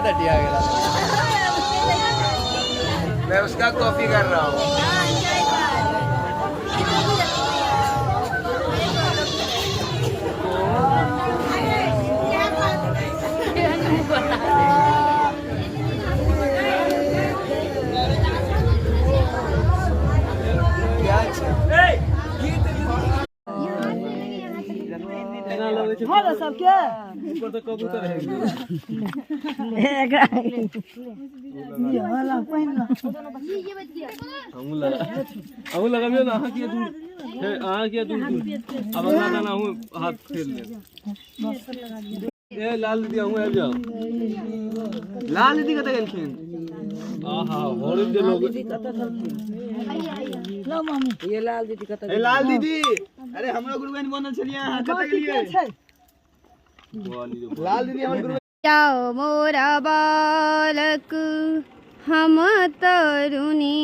तटिया गेला। मैं उसका कॉपी कर रहा हूँ। अहूँ लगाबियौ ने, अहाँ किया दूर हे, अहाँ किया दूर दूर। अब अगला गाना अहूँ हाथ फेर लेब। ए लाल दीदी, अहूँ आबि जाउ। लाल दीदी कतऽ गेलखिन? आहा हॉर्न जे लोग। ए लाल दीदी, अरे हमरो गुरुबैन बनल छलियै, अहाँ कतऽ गेलियै? लाल दीदी हमर गुरु। जाओ मोरा बालक हम तरुणी,